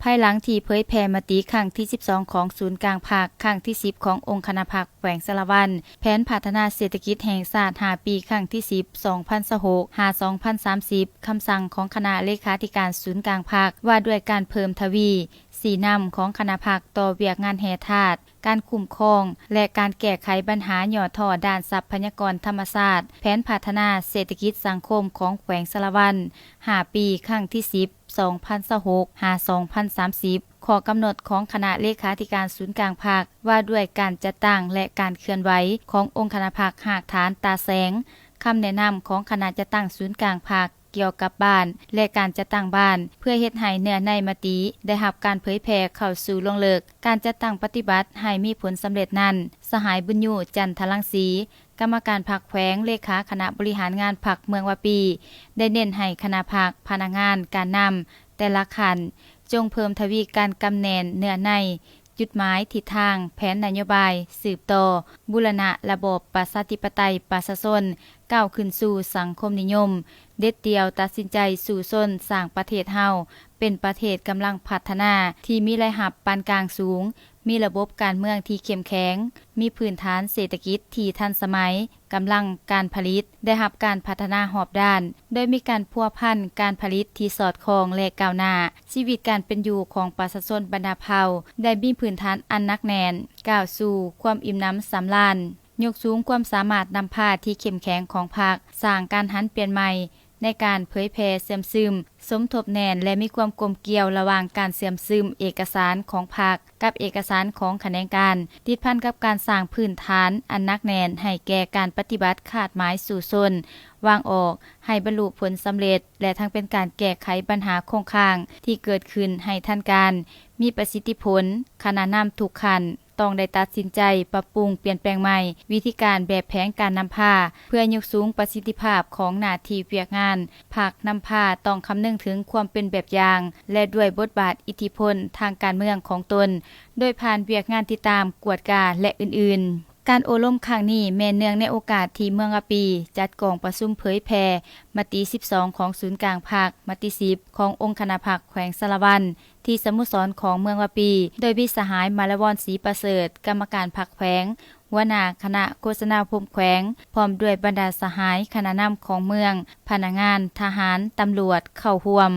ພາຍຫຼັງທີ່ເຜີຍແຜ່ມະຕິຄັ້ງທີສິບສອງຂອງສູນກາງພັກ, ຄັ້ງທີສິບຂອງອົງຄະນະພັກແຂວງສາລະວັນ, ແຜນພັດທະນາເສດຖະກິດແຫ່ງຊາດຫ້າປີ ຄັ້ງທີສິບ ສອງພັນຊາວຫົກ ຫາ ສອງພັນສາມສິບ, ຄຳສັ່ງຂອງຄະນະເລຂາທິການສູນກາງພັກ ວ່າດ້ວຍການເພີ່ມທະວີຊີ້ນຳຂອງຄະນະພັກຕໍ່ວຽກງານແຮ່ທາດ, ການຄຸ້ມຄອງ ແລະ ການແກ້ໄຂບັນຫາຫຍໍ້ທໍ້ດ້ານຊັບພະຍາກອນທຳມະຊາດ, ແຜນພັດທະນາເສດຖະກິດສັງຄົມຂອງແຂວງສາລະວັນ ຫ້າປີ ຄັ້ງທີສິບ ສອງພັນຊາວຫົກ ຫາ ສອງພັນສາມສິບ, ຂໍ້ກຳນົດຂອງຄະນະເລຂາທິການສູນກາງພັກ ວ່າດ້ວຍການຈັດຕັ້ງ ແລະ ການເຄື່ອນໄຫວຂອງອົງຄະນະພັກຮາກຖານຕາແສງ, ຄຳແນະນຳຂອງຄະນະຈັດຕັ້ງສູນກາງພັກ ກ່ຽວກັບບ້ານ ແລະ ການຈັດຕັ້ງບ້ານ ເພື່ອເຮັດໃຫ້ເນື້ອໃນມະຕິໄດ້ຮັບການເຜີຍແຜ່ເຂົ້າສູ່ລວງເລິກ. ການຈັດຕັ້ງປະຕິບັດໃຫ້ມີຜົນສຳເລັດນັ້ນ, ສະຫາຍ ບຸນຍູ ຈັນທະລັງສີ, ກຳມະການພັກແຂວງ, ເລຂາຄະນະບໍລິຫານງານພັກເມືອງວາປີ ໄດ້ເນັ້ນໃຫ້ຄະນະພັກ, ພະນັກງານ, ການນຳແຕ່ລະຂັ້ນ ຈົ່ງເພີ່ມທະວີການກຳແໜ້ນເນື້ອໃນ, ຈຸດໝາຍ, ທິດທາງ, ແຜນນະໂຍບາຍ, ສືບຕໍ່ບູລະນະລະບອບປະຊາທິປະໄຕປະຊາຊົນ ກ້າວຂຶ້ນສູ່ສັງຄົມນິຍົມ, ເດັດດ່ຽວຕັດສິນໃຈສູ້ຊົນສ້າງປະເທດເຮົາເປັນປະເທດກຳລັງພັດທະນາ ທີ່ມີລາຍຮັບປານກາງສູງ, ມີລະບົບການເມືອງທີ່ເຂັ້ມແຂງ, ມີພື້ນຖານເສດຖະກິດທີ່ທັນສະໄໝ, ກຳລັງການຜະລິດໄດ້ຮັບການພັດທະນາຮອບດ້ານ, ໂດຍມີການພົວພັນການຜະລິດທີ່ສອດຄ່ອງ ແລະ ກ້າວໜ້າ. ຊີວິດການເປັນຢູ່ຂອງປະຊາຊົນບັນດາເຜົ່າໄດ້ມີພື້ນຖານອັນໜັກແໜ້ນ, ກ້າວສູ່ຄວາມອີ່ມໜຳສຳລານ, ຍົກສູງຄວາມສາມາດນຳພາທີ່ເຂັ້ມແຂງຂອງພັກ, ສ້າງການຫັນປ່ຽນໃໝ່ໃນການເຜີຍແຜ່ເຊື່ອມຊຶມ, ສົມທົບແໜ້ນ ແລະ ມີຄວາມກົມກ່ຽວລະຫວ່າງການເຊື່ອມຊຶມເອກະສານຂອງພັກ ກັບເອກະສານຂອງຂະແໜງການ, ຕິດພັນກັບການສ້າງພື້ນຖານອັນໜັກແໜ້ນໃຫ້ແກ່ການປະຕິບັດຄາດໝາຍສູ້ຊົນ, ວາງອອກໃຫ້ບັນລຸຜົນສຳເລັດ ແລະ ທັງເປັນການແກ້ໄຂບັນຫາຄົງຄ້າງທີ່ເກີດຂຶ້ນໃຫ້ທັນການ, ມີປະສິດທິຜົນ. ຄະນະນຳທຸກຂັ້ນຕ້ອງໄດ້ຕັດສິນໃຈປັບປຸງປ່ຽນແປງໃໝ່ວິທີການແບບແຜນການນຳພາ ເພື່ອຍົກສູງປະສິດທິພາບຂອງໜ້າທີ່ວຽກງານ. ພັກນຳພາຕ້ອງຄຳນຶງເຖິງຄວາມເປັນແບບຢ່າງ ແລະ ດ້ວຍບົດບາດອິດທິພົນທາງການເມືອງຂອງຕົນ ໂດຍຜ່ານວຽກງານຕິດຕາມ, ກວດກາ ແລະ ອື່ນໆ. ການໂອ້ລົມຄັ້ງນີ້ແມ່ນເນື່ອງໃນໂອກາດທີ່ເມືອງວາປີຈັດກອງປະຊຸມເຜີຍແຜ່ມະຕິສິບສອງຂອງສູນກາງພັກ, ມະຕິສິບຂອງອົງຄະນະພັກແຂວງສາລະວັນ ທີ່ສະໂມສອນຂອງເມືອງວາປີ ໂດຍມີສະຫາຍ ມາລະວອນ ສີປະເສີດ, ກຳມະການພັກແຂວງ, ຫົວໜ້າຄະນະໂຄສະນາອົບຮົມແຂວງ, ພ້ອມດ້ວຍບັນດາສະຫາຍຄະນະນຳຂອງເມືອງ, ພະນັກງານ, ທະຫານ, ຕຳຫຼວດ ເຂົ້າຮ່ວມ.